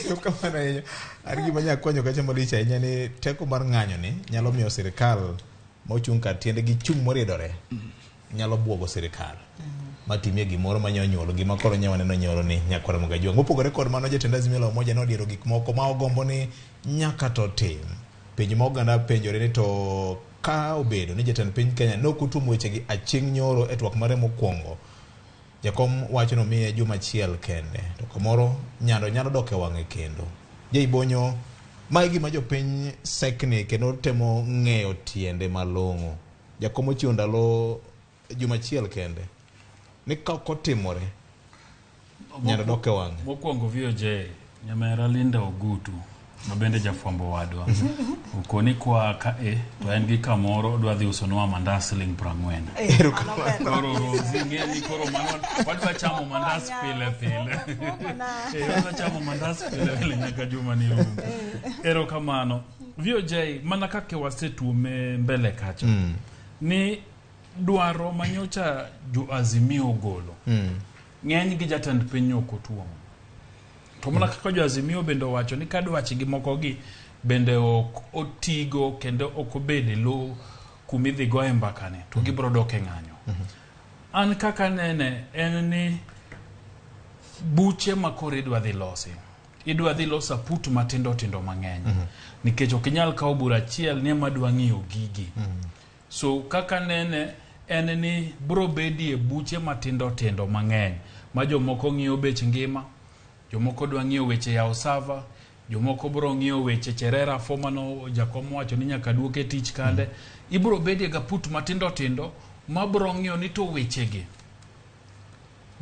Erokamano ahinya. An gima nya konyo kacha malich ahinya ni teko mar ng'anyo ni nyalo miyo sirikal mochung' kar tiende gi chung' moriedore nyalo buogo sirikal matimie gimoro manya nyuolo gima koro nya waneno nyoro ni nyakwar Mugajwang'. Mopogore kod mano, jatend Azimio la Umoja nodiero gik moko ma ogombo ni nyaka to tim. Penjo ma oganda penjore ni to ka obedo ni jatend piny Kenya ne ok otuomo wechegi aching' nyoro e twak mare mokwongo, Jakom wacho ni omiye juma achiel kende to kamoro nyando nyalo dok e wang'e kendo. Jay Bonyo, mae gima jopiny sekni kendo temo ng'eyo tiende malong'o. Jakom ochiwo ndalo juma achiel kende ni ka ok otimore nyando dok e wang'e. Mokwongo VOJ, nyamera Linda Ogutu ma bende jafwambo wadwa okoni kwa ka e to en gi kamoro odwa dhi usonwa mandas siling 40. Koro Rosi ng'e ni koro mano wadwa chamo mandas pile pile. Wadwa chamo mandas pile pile nyaka juma ni rum. Erokamano. VOJ mana kaka wasetuome mbele kacha ni dwaro manyocha jo Azimio ogolo ng'eny gi jatend piny ok otuomo. To mana kaka jo Azimio bende owacho ni ka dwachgi moko gi bende ok otigo kendo ok obede e lo kuma idhi goye mbakani to gibiro dok e ng'anyo. An kaka nene en ni buche ma koro idwa dhi losi idwa dhi loso aput matindo tindo mang'eny nikech ok inyal kawo bura achiel ni ema dwa ng'iyo gigi. So kaka nene en ni bro bedie buche matindo tindo mang'eny ma jomoko ng'iyo bech ngima, jomoko dwa ng'iyo weche yawo sava, jomoko bro ng'iyo weche Cherera former no jakom wacho ni nyaka duoke tich kande. Ibro bedie gaput matindo tindo ma bro ng'iyo ni to wechegi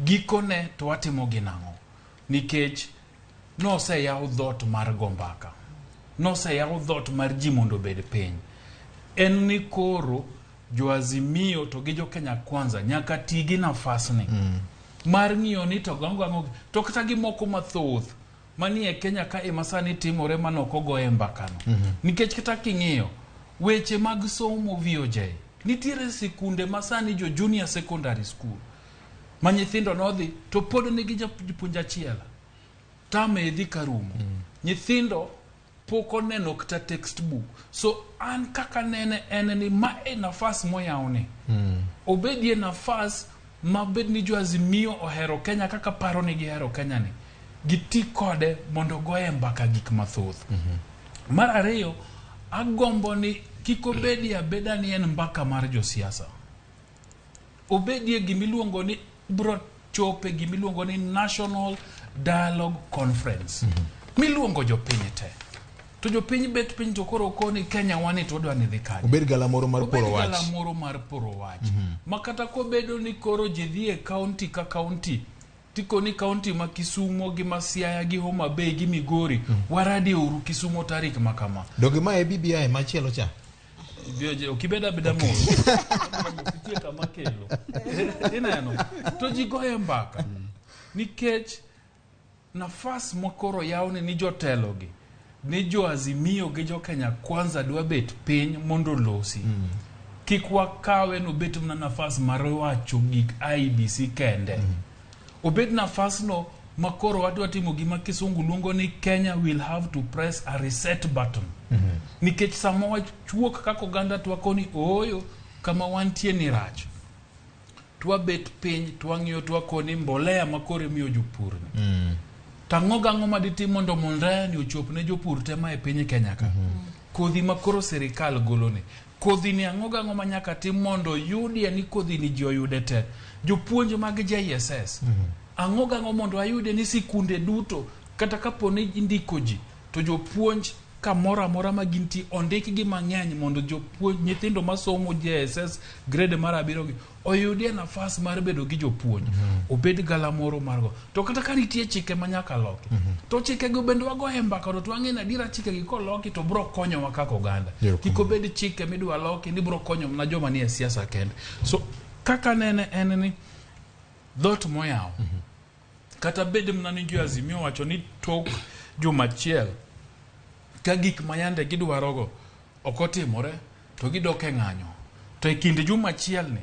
gikone to watimo gi nang'o nikech noseyaw dhoot mar go mbaka, noseyaw dhoot mar ji mondo obed piny. En ni koro jo Azimio to gi jo Kenya Kwanza nyaka ti gi nafasni mar ng'iyo ni to gang'o gang'o to kata gi moko mathoth manie Kenya ka ema sani timore manok ogoye mbakano. Nikech kata king'iyo weche mag somo VOJ nitiere sikunde ma sani jo junior secondary school ma nyithindo nodhi to pod nigi japuonj achiel term e dhi karumo. Nyithindo pok oneno kata textbook. So an kaka nene en ni ma e nafas moyawni. Obedie nafas mabed ni jo Azimio ohero Kenya kaka paro ni gihero Kenya ni. Giti kode mondo goye mbaka gik mathoth. Mar ariyo, agombo ni kik obedie abeda ni en mbaka mar josiasa. Obedie gimiluongo ni bro chope gimiluongo ni National Dialogue Conference. Miluongo jopiny te. To jopiny bet piny to koro koni Kenya wani to wadwa ni dhi kanye. Obed galamoro mar poro Obed wach. galamoro mar poro wach. Ma kata kobedo ni koro ji dhi e kaunti ka kaunti, tikoni kaunti ma Kisumo gi ma Siaya gi Homa Bay gi Migori, waradi uru Kisumo tarik ma kama. Donge ma e BBI machielo cha? Ok ibed abeda mos. Nitie kama kelo. Ineno? To ji goye mbaka. Nikech nafas makoro yawni ni jotelo gi, ni jo Azimio gi jo Kenya Kwanza dwa bet piny mondo olosi. Kik wakawe nobet mana nafas mar wacho gik IEBC kende. Obed nafas no makoro wadwa timo gima kisungu luongo ni Kenya will have to press a reset button. Nikech sama wachuok kaka oganda to wakoni ooyo kama wantie ni rach. Twabet piny twang'iyo twakoni mbolea makoro imiyo jopur ni. Tang'o gang'o maditim mondo mbolea ni ochop ne jopur te ma e piny Kenya ka. Kodhi makoro sirikal golo ni. Kodhi ni ang'o gang'o ma nyaka tim mondo yudie ni kodhi ni ji oyude te. Jopuonj mag JSS. Ang'o gang'o mondo ayude ni sikunde duto kata kapo ni indiko ji to jopuonj kamoro amora ma gintie ondikgi mang'eny mondo jopuonj nyithindo masomo JSS grade mar abiriyo gi oyudie nafas mar bedo gi jopuonj. Obed galamoro mar go. To kata ka nitie chike ma nyaka loki. To chike go bende wagoye mbaka to wang'e ni adiera chike gi koloki to bro konyowa kaka oganda. Kik obed chike midwa loki ni bro konyo mana joma nie siasa kende. So kaka nene en ni dhoot moyaw. Kata bed mana ni jo Azimio wacho ni tok juma achiel ka gik ma yande gidwarogo ok otimore to gidok e ng'anyo. To e kind juma achiel ni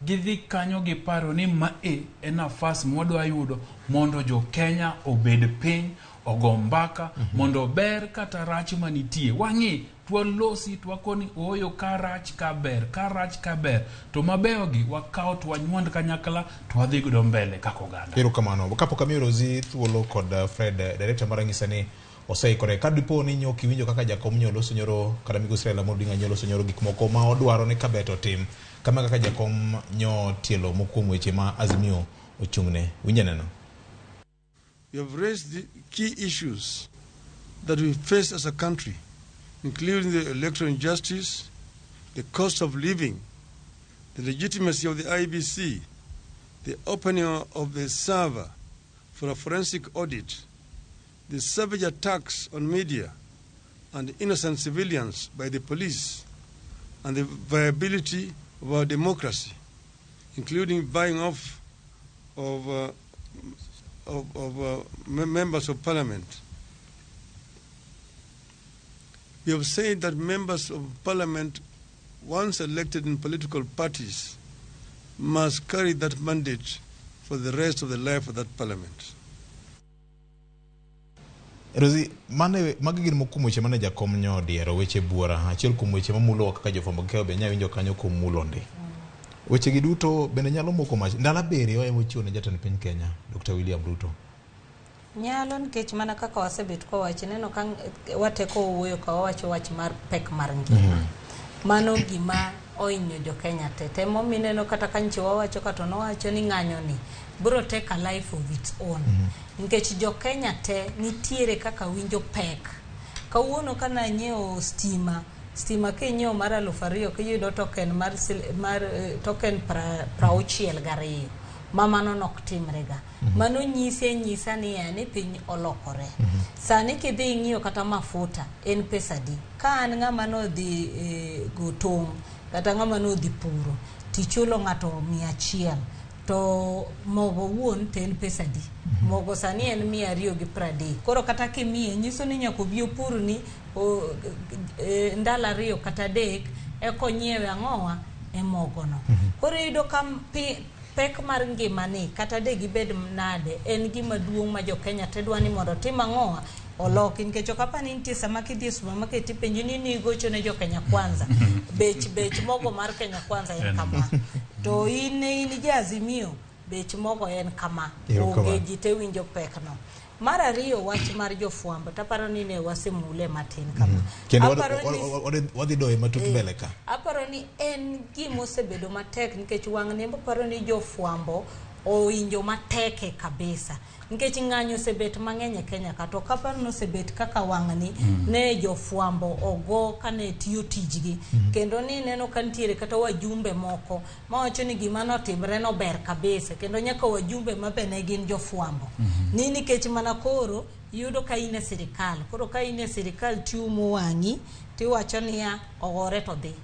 Gidhi kanyo gi paro ni mae e nafas mwadwa yudo mondo jo Kenya obed piny, ogo mbaka, mondo ber kata rach manitie. Wang'i, twalosi, twakoni ooyo ka rach ka ber, ka rach ka ber. To mabeyo gi wakaw to wanywand kanyakla to wadhi godo mbele kaka oganda. Erokamano. Kapok amiyo Rosie thuolo kod Fred, director mara nyisa ni oseikore. Ka dipo ni nyo kiwinjo kaka jakom nyo loso nyoro kata migosi Raila Amolo Odinga nyo loso nyoro gik moko ma odwaro ni kaber to tim. Kama kaka jakom nyo tielo mokuom weche ma Azimio ochung'ne. Winjo neno. We have raised the key issues that we face as a country, including the electoral injustice, the cost of living, the legitimacy of the IEBC, the opening of the server for a forensic audit, the savage attacks on media and innocent civilians by the police, and the viability of our democracy, including buying off of members of parliament. We have said that members of parliament, once elected in political parties, must carry that mandate for the rest of the life of that parliament. Rosie, mane magi gin moko kuom weche mane jakom nyo odiero weche buora, achiel kuom weche mamulowa kaka jofwambo gi keyo be nya winjo kanyo komulo ndi. Weche gi duto bende nyalo moko mach. Ndalo 7 ema ochiwo ne jatend piny Kenya, Dr. William Ruto. Nyalo, nikech mana kaka wasebet kwawacho, ineno ka wateko wuoyo ka wawacho wach mar pek mar ngima. Mano gima ohinyo jo Kenya te. Temo mineno kata ka nyicho wawacho ka to nowacho ni ng'anyo ni biro take a life of its own. Nikech jo Kenya te nitiere kaka winjo pek. Kawuono kana nyiewo stima, stima kinyiewo mar 2000 kiyudo token mar token 62 ma mano nok timre ga. Mano nyise nyisa niya ni piny olokore. Sani kidhi ing'iyo kata mafuta en pesa di. Ka an ng'ama nodhi go tong' kata ng'ama nodhi puro tichulo ng'ato 100 to mogo wuon to en pesa di. Mogo sani en 230. Koro kata kimiye nyiso ni nyaka obi opurni ndalo 2 kata 3 eka onyiewe ang'owa e mogono. Koro iyudo ka pek mar ngimani kata de gibed nade en gima duong' ma jo Kenya te dwa ni mondo otim ang'owa oloki, nikech ok apar ni nitie sama kidhi e supermarket ipenji ni nigocho ne jo Kenya Kwanza bech mogo mar Kenya Kwanza en kama, to in ja Azimio bech mogo en kama. Onge, ji te winjo pekno. Mar ariyo, wach mar jofwambo taparo ni ne wasemule matin kama. Kendo wadhi doye matut mbele ka. Aparo ni en gima osebedo matek nikech wang' ni aparo ni jofwambo owinjo mateke kabisa nikech ng'anyo osebet mang'eny e Kenya ka, to kaparo ni osebet kaka wang'ni ne jofwambo ogo kane tiyo tijgi, kendo ni neno ka nitiere kata wajumbe moko mawacho ni gima notimre no ber kabisa, kendo nyaka wajumbe ma be ne gin jofwambo ni nikech mana koro yudo ka in e sirikal, koro ka in e sirikal tiumo wang'i tiwacho niya ogore to dhi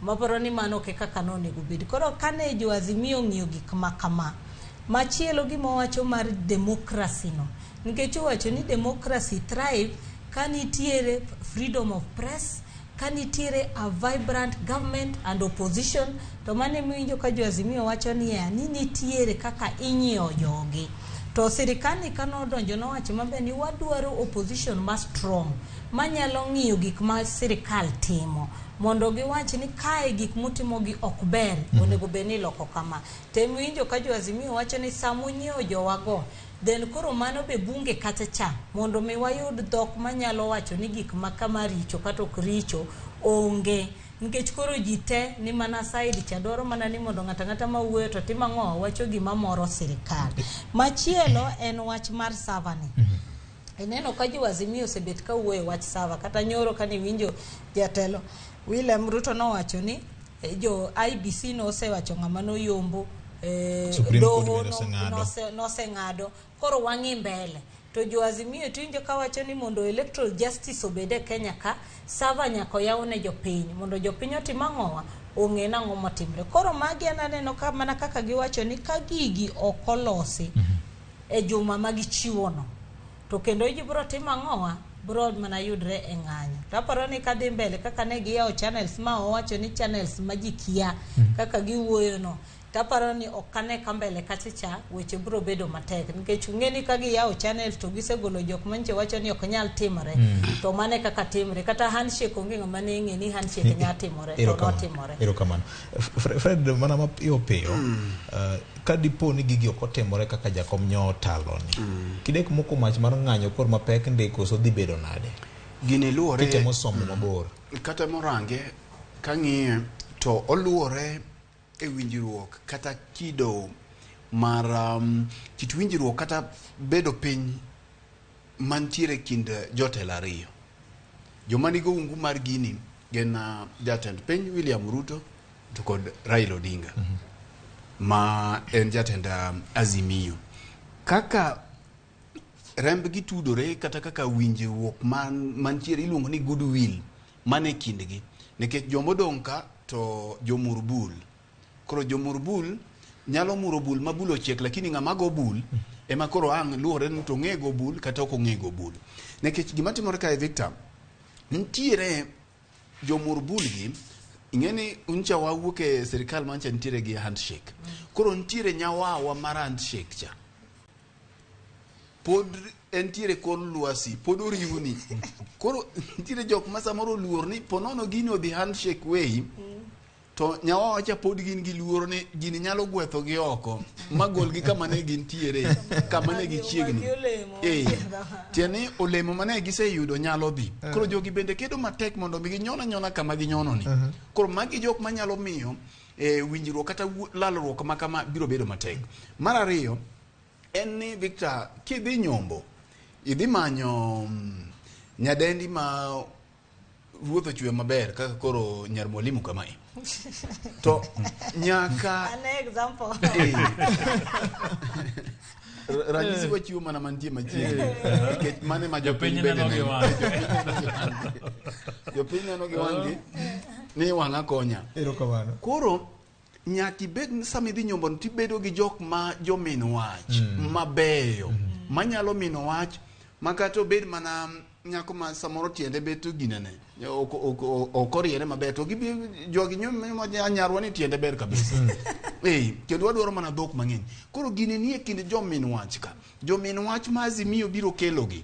maparo ni mano ok e kaka nonego bed. Koro kane jo Azimio ong'iyo gik ma kama, machielo gima owacho mar democracy no, nikech owacho ni democracy thrive ka nitiere freedom of press, ka nitiere a vibrant government and opposition. To mano emiwinjo ka jo Azimio wacho niya ni nitiere kaka inyiewo jogi, to sirikal ni kanodonjo nowacho maber ni wadwaro opposition ma strong manyalo ng'iyo gik ma sirikal timo mondo giwach ni kae gik mutimogi ok ber, onego bed ni iloko kama. Temiwinjo ka jo Azimio wacho ni samunyiewo jowago, then koro mano be bunge kacha cha mondo mi wayud dhok manyalo wacho ni gik ma kama richo kata ok richo onge, nikech koro ji te ni mana side cha dwaro mana ni mondo ng'ato ang'ata ma wuoyo to timo ang'o, wacho gima moro sirikal. Machielo en wach mar server ni. Ineno ka jo Azimio osebet ka wuoyo wach server, kata nyoro kane iwinjo jatelo William Ruto nowacho ni jo IEBC nosewacho ng'ama noyombo, Supreme Court doho bende oseng'ado. Noseng'ado koro wang'i mbele to jo Azimio tiwinjo kawacho ni mondo electoral justice obed e Kenya ka, server nyaka oyaw ne jopiny mondo jopiny otim ang'owa, ong'e nang'o motimre. Koro magi an aneno ka mana kaka giwacho ni ka gigi ok olosi e juma ma gichiwono to kendo ji biro timo ang'owa, biro mana yudre e ng'anyo. To aparo ni kadhi mbele kaka ne giyawo channels ma owacho ni channels ma ji kia kaka giwuoyo no. Taparo ni ok ane ka mbele kacha cha weche biro bedo matek nikech ung'e ni ka giyawo channel to gisegolo jok manche wacho ni ok nyal timore to mano e kaka timre kata handshake onge ng'ama ne ng'e ni handshake nya timore to notimore. Erokamano. Fred, mana mapiyo piyo, ka dipo ni gigi ok otimore kaka jakom nyo otaloni, kidek moko mach mar ng'anyo kor mapek ndi koso dhi bedo nade? Gini luwore Kitemo somo mabor. Kata morange kang'iye to oluwore e winjruok kata kido mar kit winjruok kata bedo piny mantiere kind jotelo ariyo. Joma nigo ungu mar gini gin jatend piny William Ruto to kod Raila Odinga ma en jatend Azimio. Kaka rembgi tudore kata kaka winjruok mantiere iluongo ni goodwill mane kindgi nikech jomodong' ka to jomur bul. Koro jomur bul nyalo muro bul ma bul ochiek lakini ng'ama go bul ema koro ang' luwore ni to ong'e go bul kata ok ong'e go bul. Nikech gima timore kae Victor, nitiere jomur bul gi ing'e ni ncha wawuok e sirikal mancha nitiere gi handshake. Koro nitiere nyawawa mar handshake cha. Pod entiere kor lwasi, pod oriwni. Koro nitiere jok ma samoro oluor ni ponono gini odhi handshake way, to nyawawa cha pod gin gi luoro ni gini nyalo gwetho gi oko ma golgi kama ne gintiere, kama ne gichiegni. Magi olemo. Tiende ni olemo mane giseyudo nyalo dhi. Koro jogi bende kedo matek mondo mi ginyon anyona kama ginyono ni. Koro magi jok manyalo miyo winjruok kata lalruok ma kama biro bedo matek. Mar ariyo, en ni Victor, kidhi nyombo, idhi manyo nyadendi ma ruoth ochwe maber kaka koro nyar mwalimu kamae. To nyaka Ane example. Ranyisi wachiwo mana mantie machiegni nikech mane ma jopiny Jopiny bende neno gi neno. wang'e. Jopiny neno gi wang'gi ni wang'a konya. Erokamano. Koro nyaka ibed ni sama idhi nyombo no tibedo gi jok ma jomin wach mabeyo manyalo mino wach ma kata obed mana nyako ma samoro tiende bet to ginene ok oriere maber to gibi jogi nyarwa ni tiende ber kabisa. Kendo wadwaro mana dhok mang'eny. Koro gini nie kind jomin wach ka. Jomin wach ma Azimio biro kelogi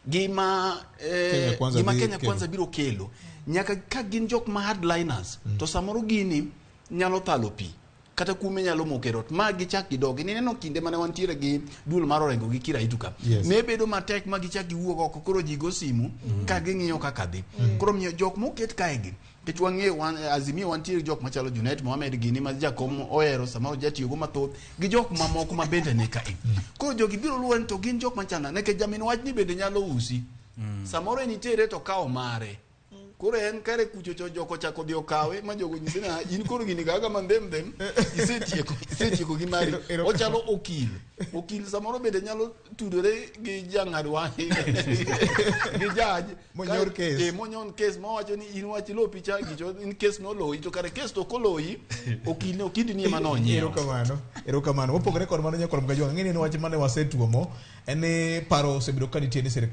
gima Kenya Kwanza gima dhi Kenya kelo. Kwanza biro kelo nyaka ka gin jok ma hardliners to samoro gini nyalo thalo pi kata kume nyalo moko e rot ma gichak gidogi. Nineno kinde mane wantiere gi duol mar Orengo gi Kiraitu ka ne bedo matek ma gichak giwuok oko koro ji go simu ka ging'iyo kaka dhi. Koro miyo jok moket kae gi nikech wang'eyo wan Azimio wantiere jok machalo Junet Mohamed gini ma jakom ohero samoro jatiyogo mathoth gi jok mamoko ma bende ni kae. Koro jogi biro luwo ni to gin jok machana nikech jamin wach ni bende nyalo usi. Samoro en itere to kawo mare. Koro en kare kucho to joko chako dhi okawe ma jogo nyise ni in koro gini kaka mandhem dhem isetieko gi mari. Ochalo okil. Okil samoro bende nyalo tudore gi jang'ad wach gi judge Monyor case. Monyon case mawacho ni in wach lopi cha gicho in case noloyi to kare case to koloyi okil ne okindi ni ema nonyiewo. Erokamano. Erokamano. Mopogore kod mano nyakwar Mgajwang', ang'e ni en wach mane wasetuomo en ni paro osebedo ka nitie ni sirikal